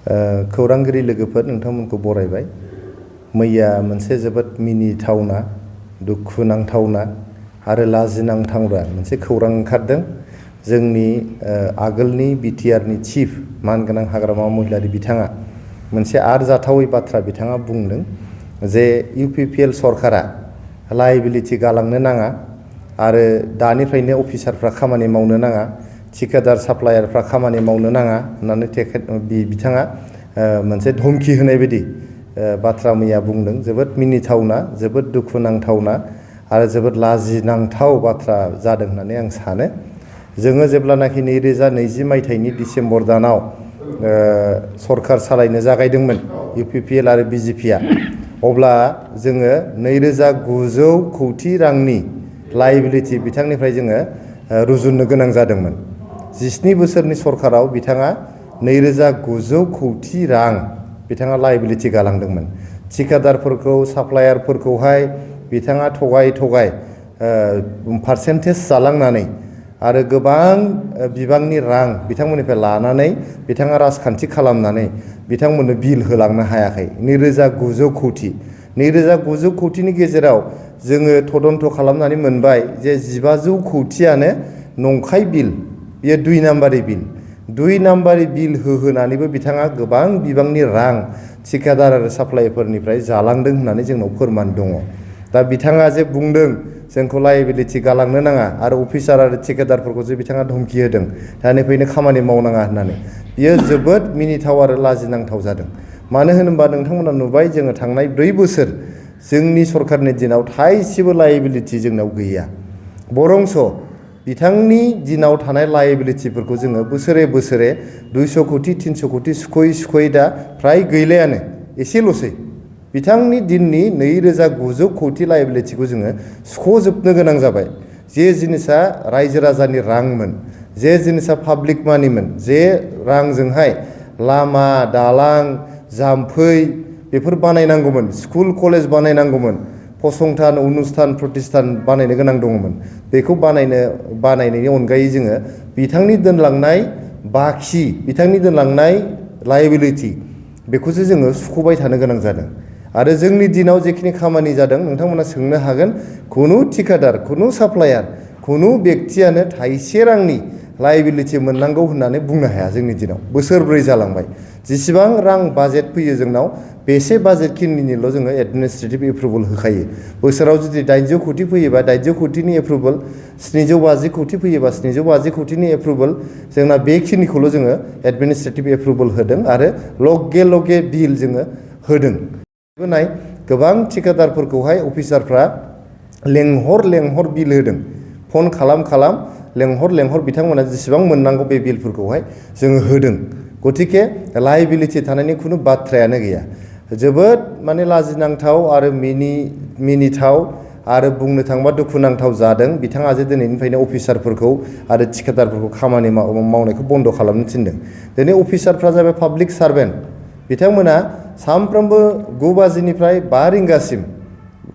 खौरांगिरि लोगोफोर नोंथांमोनखौ बरायबाय। मैया मोनसे जोबोद मिनिथावना, दुखुनांथावना आरो लाजिनांथावना मोनसे खौरां ओंखारदों। जोंनि आगोलनि बिटिआरनि चिफ मानगोनां हाग्रामा महिलारि बिथाङा मोनसे आरजाथावै बाथ्रा बिथाङा बुंदों जे इउपिपिएल सरकारा लायबिलिटि गालांनो नाङा आरो दानिफ्रायनो अफिसारफ्रा खामानि मावनो नाङा, ठिकादार साप्लायारफ्रा खामानि मावनो नाङा होननानै बिथाङा मोनसे धमकी होनाय बायदि बाथ्रा मैया बुंदों। जोबोद मिनिथावना, जोबोद दुखुनांथावना आरो जोबोद लाजिनांथाव बाथ्रा जादों होननानै आं सानो। जोङो जेब्लानाखि 2020 मायथाइनि डिसेम्बर दानाव सरकार सालायनो जागायदोंमोन इउपिपिएल आरो बिजेपिआ, अब्ला जोङो 2900 कौटि रांनि लायबिलिटि बिथांनिफ्राय जोङो रुजुननो गोनां जादोंमोन। 17 बोसोरनि सरकाराव बिथाङा 2900 कौटि रां बिथाङा लायबिलिटि गालांदोंमोन। ठिकादारफोरखौ, साप्लायारफोरखौहाय बिथाङा थगाय पारसेन्टेज जालांनानै आरो गोबां बिबांनि रां बिथांमोननिफ्राय लानानै बिथाङा राजखान्थि खालामनानै बिथांमोननो बिल होलांनो हायाखै। 2900 कौटि 2900 कौटिनि गेजेराव जोङो तदन्त खालामनानै मोनबाय जे 1500 कौटियानो नंखाय बिल, बेयो 2 नाम्बारि बिल। 2 नाम्बारि बिल होहोनानैबो बिथाङा गोबां बिबांनि रां ठिकादार आरो साप्लायरफोरनिफ्राय जालांदों होननानै जोंनाव फोरमान दङ। दा बिथाङा जे बुंदों जोंखौ लायबिलिटि गालांनो नाङा आरो अफिसार आरो ठिकादारफोरखौ जे बिथाङा धमकी होदों दानिफ्रायनो खामानि मावनाङा होननानै, बियो जोबोद मिनिथाव आरो लाजिनांथाव जादों। मानो होनोबा नोंथांमोना नुबाय जोङो थांनाय 4 बोसोर जोंनि सरकारनि दिनाव थाइसेबो लायबिलिटि जोंनाव गैया। बरंस बिथांनि दिनाव थानाय लायबिलिटिफोरखौ जोङो बोसोरे 200 कौटि 300 कौटि सुख'यै दा फ्राय गैलायानो, एसेल'सै। बिथांनि दिननि 2900 कौटि लायबिलिटिखौ जोङो सुख'जोबनो गोनां जाबाय। जे जिनिसा रायजो राजानि रांमोन, जे जिनिसा पाब्लिक मानिमोन, जे रांजोंहाय लामा, दालां, जाम्फै बेफोर बानायनांगौमोन, स्कुल कलेज बानायनांगौमोन, फसंथान अनुस्थान प्रतिष्ठान बानायनो गोनां दङमोन, बेखौ बानायनायनि अनगायै जोङो बिथांनि दोनलांनाय बाखि, बिथांनि दोनलांनाय लायबिलिटि बेखौसो जोङो सुख'बाय थानो गोनां जादों। आरो जोंनि दिनाव जेखिनि खामानि जादों नोंथांमोना सोंनो हागोन, खुनु ठिकादार, खुनु साप्लायार, खुनु बेक्तियानो थाइसे रांनि लायबिलिटि मोननांगौ होननानै बुंनो हाया। जोंनि दिनाव बोसोरब्रै जालांबाय, जेसेबां रां बाजेट फैयो जोंनाव बेसे बाजेट खिनिनिल' जोङो एडमिनिस्ट्रेटिभ एप्रुभेल होखायो। बोसोराव जुदि 800 कौटि फैयोबा 800 कौटिनि एप्रुभेल, 750 कौटि फैयोबा 750 कौटिनि एप्रुभेल, जोंना बेखिनिखौल' जोङो एडमिनिस्ट्रेटिभ एप्रुभेल होदों आरो लगे बिल जोङो होदों। नाय गोबां ठिकादारफोरखौहाय अफिसारफ्रा लेंहर बिल होदों, फन खालाम लेंहर बिथांमोना जेसेबां मोननांगौ बे बिलफोरखौहाय जोङो होदों। गतिके लायबिलिटि थानायनि खुनु बाथ्रायानो गैया। जोबोद माने लाजिनांथाव आरो मिनिथाव आरो बुंनो थाङोबा दुखुनांथाव जादों। बिथाङा जे दिनैनिफ्रायनो अफिसारफोरखौ आरो ठिकादारफोरखौ खामानि मावनायखौ बन्द खालामनो थिनदों। दिनै अफिसारफ्रा जाबाय पाब्लिक सार्भेन्ट, बिथांमोना सानफ्रोमबो 9 बाजिनिफ्राय 5 रिंगासिम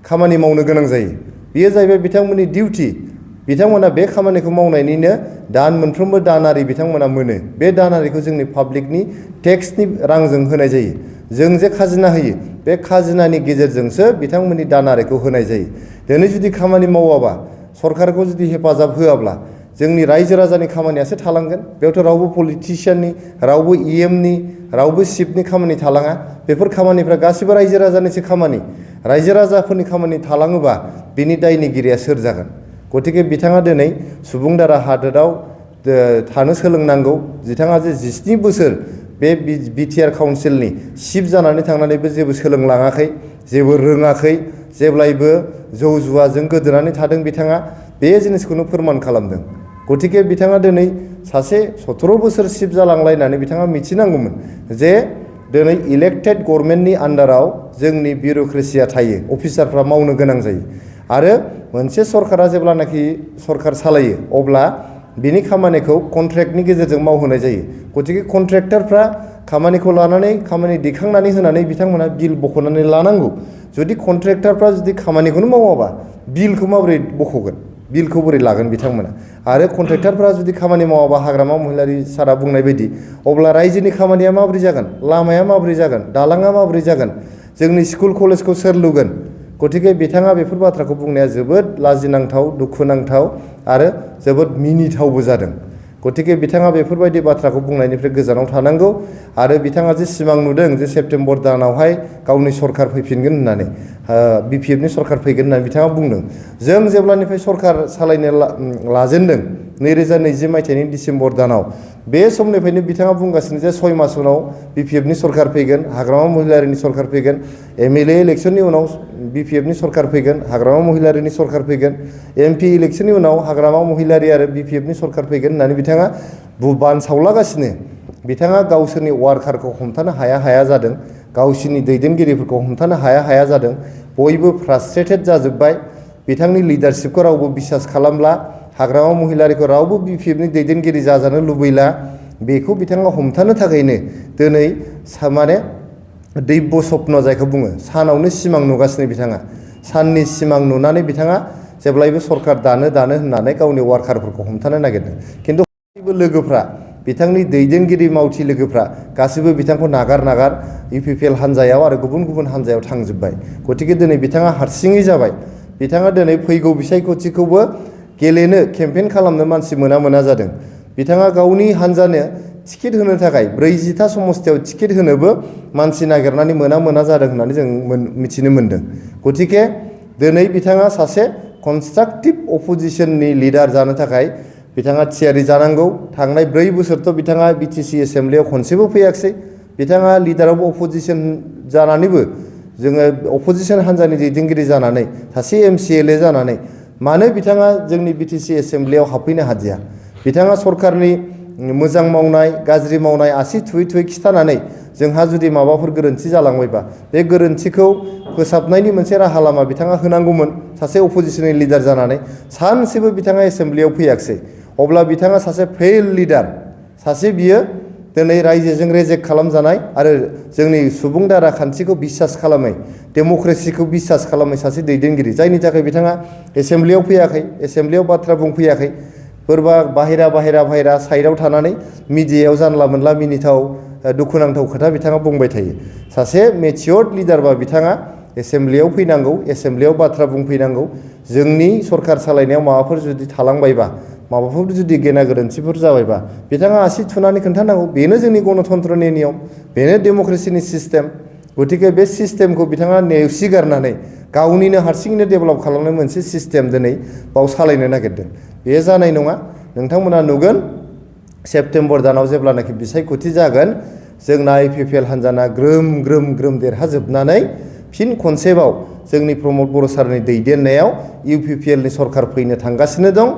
खामानि मावनो गोनां जायो। बेयो जाहैबाय बिथांमोननि डिउटि। बिथांमोना बे खामानिखौ मावनायनिनो मोनफ्रोमबो दानारि बिथांमोना मोनो। बे दानारिखौ जोंनि पाब्लिकनि टेक्सनि रांजों होनाय जायो। जों जे खाजिना होयो बे खाजिनानि गेजेरजोंसो बिथांमोननि दानारिखौ होनाय जायो। दिनै जुदि खामानि मावाबा, सरकारखौ जुदि हेफाजाब होआब्ला जोंनि रायजो राजानि खामानियासो थालांगोन। बेयावथ' रावबो पलिटिशियाननि, रावबो इएमनि, रावबो चिफनि खामानि थालाङा। बेफोर खामानिफ्रा गासिबो रायजो राजानिसो खामानि। रायजो राजाफोरनि खामानि थालाङोबा बिनि दायनिगिरिया सोर जागोन? गतिके बिथाङा दिनै सुबुं दारा हादोराव थानो सोलोंनांगौ। बिथाङा जे 17 बोसोर बे बिटिआर काउन्सिलनि चिफ जानानै थांनानैबो जेबो सोलोंलाङाखै, जेबो रोङाखै, जेब्लायबो जौ जुवाजों गोदोनानै थादों। बिथाङा बे जिनिसखौनो फोरमान खालामदों। गतिके बिथाङा दिनै सासे 17 बोसोर चिफ जालांलायनानै बिथाङा मिथिनांगौमोन जे दिनै इलेक्टेड गभर्नमेन्टनि आन्डाराव जोंनि बिउर'क्रेसिया थायो, अफिसारफ्रा मावनो गोनां जायो। आरो मोनसे सरकारा जेब्लानाखि सरकार सालायो अब्ला बिनि खामानिखौ कन्ट्रेक्टनि गेजेरजों मावहोनाय जायो। गतिके कन्ट्रेक्टरफ्रा खामानिखौ लानानै, खामानि दैखांनानै होनानै बिथांमोना बिल बख'नानै लानांगौ। जुदि कन्ट्रेक्टरफ्रा जुदि खामानिखौनो मावाबा बिलखौ माबोरै बख'गोन? बिलखौ बोरै लागोन बिथांमोना आरो कन्ट्रेक्टरफोरा जुदि खामानि मावाबा हाग्रामा महिलारि सारा बुंनाय बायदि अब्ला रायजोनि खामानिया माबोरै जागोन लामाया माबोरै जागोन दालाङा माबोरै जागोन जोंनि स्कुल कलेजखौ सोर लुगोन गतिके बिथाङा बेफोर बाथ्राखौ बुंनाया जोबोद लाजिनांथाव दुखुनांथाव आरो जोबोद मिनिथावबो जादों गतिके बिथाङा बेफोरबायदि बाथ्राखौ बुंनायनिफ्राय गोजानाव थानांगौ आरो बिथाङा जे सिमां नुदों जे सेप्तेम्बर दानावहाय गावनि सरखार फैफिनगोन होननानै बिपिएफनि सरखार फैगोन होननानै बिथाङा बुंदों जों जेब्लानिफ्राय सरखार सालायनो लाजेनदों 2020 मायथाइनि डिसेम्बर दानाव बे समनिफ्रायनो बिथाङा बुंगासिनो जे 6 मास उनाव बिपिएफनि सरखार फैगोन हाग्रामा महिलारिनि सरखार फैगोन एमएलए इलेक्सननि उनाव बिपिएफनि सरखार फैगोन हाग्रामा महिलारिनि सरखार फैगोन एमपि इलेक्सननि उनाव हाग्रामा महिलारि आरो बिपिएफनि सरखार फैगोन होननानै बिथाङा बानसावलागासिनो बिथाङा गावसोरनि वार्कारखौ हमथानो हाया जादों गावसोरनि दैदेनगिरिफोरखौ हमथानो हाया जादों बयबो फ्रास्ट्रेटेड जाजोब्बाय बिथांनि लिडारशिपखौ रावबो बिसास खालामला हाग्रामा महिलारिखौ रावबो बिपिएफनि दैदेनगिरि जाजानो लुबैला बेखौ बिथाङा हमथानो थाखायनो दिनै माने दैब्य स्वप्न जायखौ बुङो सानावनो सिमां नुगासिनो बिथाङा साननि सिमां नुनानै बिथाङा जेब्लायबो सरखार दानो होननानै गावनि वार्कारफोरखौ हमथानो नागिरदों खिन्थु गासैबो लोगोफ्रा बिथांनि दैदेनगिरि मावथि लोगोफ्रा गासैबो बिथांखौ नागार इउपिपिएल हान्जायाव आरो गुबुन हान्जायाव थांजोब्बाय गतिके दिनै बिथाङा हारसिङै जाबाय बिथाङा दिनै फैगौ बिसायख'थिखौबो गेलेनो केम्पेइन खालामनो मानसि मोना जादों बिथाङा गावनि हान्जानो टिकेट होनो थाखाय 40टा समस्थियाव टिकेट होनोबो मानसि नागिरनानै मोना जादों होननानै जों मिथिनो मोन्दों गतिके दिनै बिथाङा सासे कनस्ट्राक्टिभ अपोजिशननि लिडार जानो थाखाय बिथाङा थियारि जानांगौ थांनाय 4 बोसोरथ' बिथाङा बिटिसि एसेम्ब्लियाव खनसेबो फैयाखिसै बिथाङा लिडार अफ अपोजिशन जानानैबो जोङो अपोजिशन हान्जानि दैदेनगिरि जानानै सासे एमसिएलए जानानै मानो बिथाङा जोंनि बिटिसि एसेम्ब्लियाव हाबफैनो हादिया बिथाङा सरकारनि मोजां मावनाय गाज्रि मावनाय आसि थुयै खिथानानै जोंहा जुदि माबाफोर गोरोन्थि जालांबायबा बे गोरोन्थिखौ फोसाबनायनि मोनसे राहा लामा बिथाङा होनांगौमोन सासे अपोजिशननि लिडार जानानै सानसेबो बिथाङा एसेम्ब्लियाव फैयाखिसै अब्ला बिथाङा सासे फेल लिडार सासे बियो दिनै रायजोजों रेजेक्ट खालामजानाय आरो जोंनि सुबुं दारा खान्थिखौ बिसास खालामै डेम'क्रेसिखौ बिसास खालामै सासे दैदेनगिरि जायनि थाखाय बिथाङा एसेम्ब्लियाव फैयाखै एसेम्ब्लियाव बाथ्रा बुंफैयाखै सोरबा बाहेरा साइडआव थानानै मिडियायाव जानला मोनला मिनिथाव दुखुनांथाव खोथा बिथाङा बुंबाय थायो सासे मेचियर्ड लिडारबा बिथाङा एसेम्ब्लियाव फैनांगौ एसेम्ब्लियाव बाथ्रा बुंफैनांगौ जोंनि सरखार सालायनायाव माबाफोर जुदि थालांबायबा माबाफोर जुदि गेना गोरोन्थिफोर जाबायबा बिथाङा आसि थुनानै खोन्थानांगौ बेनो जोंनि गणतन्त्रनि नियम बेनो डेम'क्रेसिनि सिस्टेम गतिके बे सिस्टेमखौ बिथाङा नेवसिगारनानै गावनिनो हारसिङैनो डेभेलप खालामनाय मोनसे सिस्टेम दिनै बाव सालायनो नागिरदों बे जानाय नङा नोंथांमोना नुगोन सेप्तेम्बर दानाव जेब्लानाखि बिसायख'थि जागोन जोंना इउपिपिएल हान्जाना ग्रोम देरहाजोबनानै फिन खनसेबाव जोंनि प्रमद बर' सारनि दैदेननायाव इउपिपिएलनि सरखार फैनो थांगासिनो दं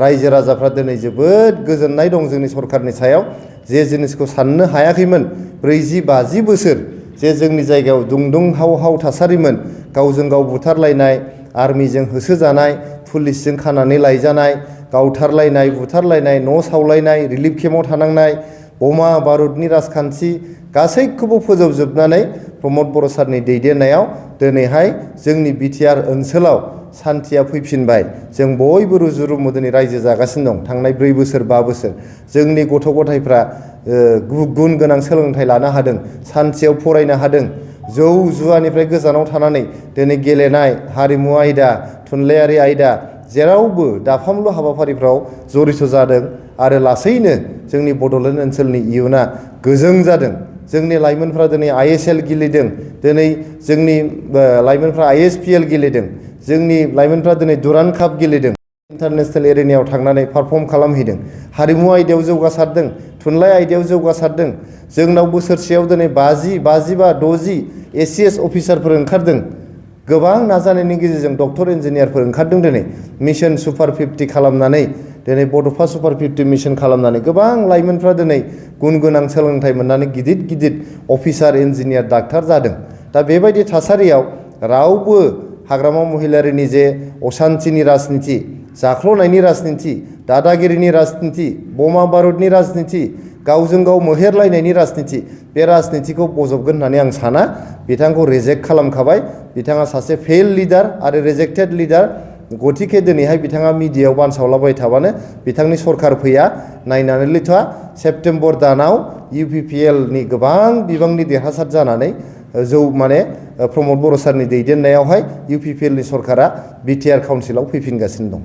रायजो राजाफ्रा दिनै जोबोद गोजोननाय दं जोंनि सरखारनि सायाव जे जिनिसखौ साननो हायाखैमोन 40-50 बोसोर जे जोंनि जायगायाव दुंदुं हाव थासारिमोन गावजों गाव बुथारलायनाय आर्मिजों होसोजानाय पुलिसजों खानानै लायजानाय गावथारलायनाय बुथारलायनाय न' सावलायनाय रिलिफ केम्पआव थानांनाय बमा बारुदनि राजखान्थि गासैखौबो फोजोबजोबनानै प्रमद बर' सारनि दैदेननायाव दिनैहाय जोंनि बिटिआर ओनसोलाव सान्थिया फैफिनबाय जों बयबो रुजु रुमु दिनै रायजो जागासिनो दं थांनाय 4 बोसोर 5 बोसोर जोंनि गथ' गथायफ्रा गुन गोनां सोलोंथाइ लानो हादों सान्थियाव फरायनो हादों जौ जुवानिफ्राय गोजानाव थानानै दिनै गेलेनाय हारिमु आयदा थुनलाइयारि आयदा जेरावबो दाफामलु हाबाफारिफ्राव जरित जादों आरो लासैनो जोंनि बड'लेण्ड ओनसोलनि इयुना गोजों जादों जोंनि लाइमोनफ्रा दिनै आइएसएल गेलेदों दिनै जोंनि लाइमोनफ्रा आइएसपिएल गेलेदों जोंनि लाइमोनफ्रा दिनै दुरान्ड काप गेलेदों इन्टारनेशनेल एरेनायाव थांनानै पारफर्म खालामहैदों हारिमु आयदायाव जौगासारदों थुनलाइ आयदायाव जौगासारदों जोंनाव बोसोरसेयाव दिनै 50-55-60 एसिएस अफिसारफोर ओंखारदों गोबां नाजानायनि गेजेरजों डक्टर इन्जिनियारफोर ओंखारदों दिनै मिशन सुपार 50 खालामनानै दिनै बड'फा सुपार 50 मिशन खालामनानै गोबां लाइमोनफ्रा दिनै गुन गोनां सोलोंथाइ मोननानै गिदिर अफिसार इन्जिनियार डाक्टार जादों दा बेबायदि थासारियाव रावबो हाग्रामा महिलारिनि जे असान्तिनि राजनिति जाख्ल'नायनि राजनिति दादागिरिनि राजनिति बमा बारुदनि राजनिति गावजों गाव मोहेरलायनायनि राजनिति बे राजनितिखौ बजबगोन होननानै आं साना बिथांखौ रिजेक्ट खालामखाबाय बिथाङा सासे फेल लिडार आरो रिजेक्टेड लिडार गतिके दिनैहाय बिथाङा मिडियायाव बानसावलाबाय थाबानो बिथांनि सरखार फैया नायनानै लैथ'आ सेप्तेम्बर दानाव UPPL नि गोबां बिबांनि देरहासार जानानै माने प्रमद बर' सारनि दैदेननायावहाय UPPL नि सरकारा बिटिआर काउन्सिलाव फैफिनगासिनो दं।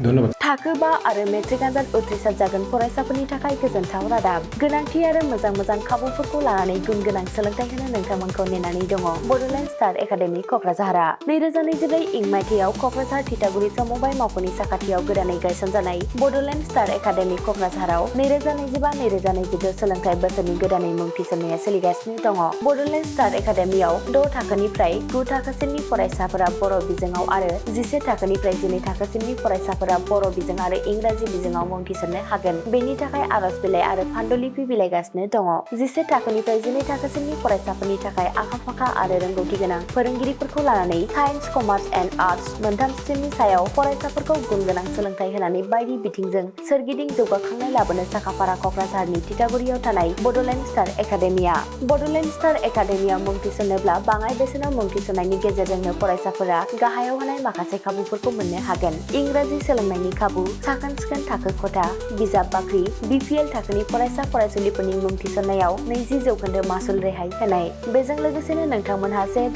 धन्यबाद। थाखो 5 आरो मेट्रिक आनजाद उथ्रिसार जागोन फरायसाफोरनि थाखाय गोजोनथाव रादाब। गोनांथि आरो मोजां खाबुफोरखौ लानानै गुन गोनां सोलोंथाइ होनो नोंथांमोनखौ नेनानै दङ बड'लेण्ड स्टार एकाडेमि क'क्राझारआ। 2024 इं मायथाइयाव क'क्राझार थिथागुरि समबाय मावख'नि साखाथियाव गोदानै गायसनजानाय बड'लेण्ड स्टार एकाडेमि क'क्राझाराव 2025-2022 सोलोंथाइ बोसोरनि गोदानै मुं थिसननाया सोलिगासिनो दङ। बड'लेण्ड स्टार एकाडेमियाव 6 थाखोनिफ्राय 9 थाखोसिमनि फरायसाफोरा बर' बिजोङाव आरो 11 थाखोनिफ्राय 12 थाखोसिमनि फरायसाफोरा बर' बिजों आरो इंराजि बिजोङाव मुं थिसननो हागोन। बेनि थाखाय आर'ज बिलाइ आरो पान्डुलिपि बिलाइगासिनो दङ। 11 थाखोनिफ्राय 12 थाखोसिमनि फरायसाफोरनि थाखाय आखा-फाखा आरो रोंगौथि गोनां फोरोंगिरिफोरखौ लानानै साइन्स, कमार्स एन्ड आर्टस मोनथाम स्ट्रिमनि सायाव फरायसाफोरखौ गुन गोनां सोलोंथाइ होनानै बायदि बिथिंजों सोरगिदिं जौगाखांनाय लाबोनो साखाफारा क'क्राझारनि थिथागुरियाव थानाय Bodoland star academia. Bodoland star एकाडेमियाव मुं थिसननोब्ला बाङाइ बेसेनाव मुं थिसननायनि गेजेरजोंनो फरायसाफोरा गाहायाव होनाय माखासे खाबुफोरखौ मोननो हागोन। इंराजि सोलोंनायनि खाबु, साखोन-सिखोन थाखो खथा, बिजाब बाख्रि, BPL थाखोनि फरायसा-फरायसुलिफोरनि मुं थिसननायाव 20% मासुल रेहाय होनाय। बेजों लोगोसेनो नोंथांमोनहा JEE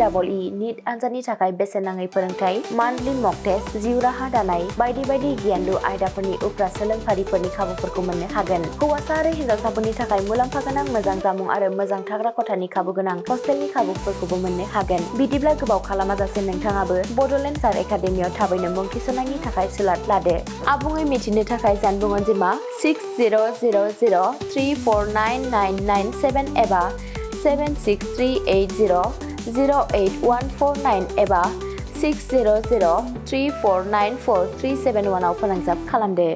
नीट आनजादनि थाखाय बेसेन नाङै फोरोंथाय, मान्थलि मक टेस्ट, जिउ राहा दानाय बायदि गियानलु आयदाफोरनि उफ्रा सोलोंफारिफोरनि खाबुफोरखौ मोननो हागोन। हौवासा आरो हिन्जावसाफोरनि थाखाय मुलाम्फा गोनां मोजां जामुं आरो मोजां थाग्रा खथानि खाबु गोनां हस्टेलनि खाबुफोरखौबो मोननो हागोन। बिदिब्ला गोबाव खालामाजासे नोंथाङाबो बड'लेण्ड स्टार एकाडेमियाव थाबैनो मुं थिसननायनि थाखाय सुलाद लादो। आबुङै मिथिनो थाखाय जानबुं अनजिमा 6000349997 एबा 7638008149 एबा 6003494371 आव फोनांजाब खालामदो।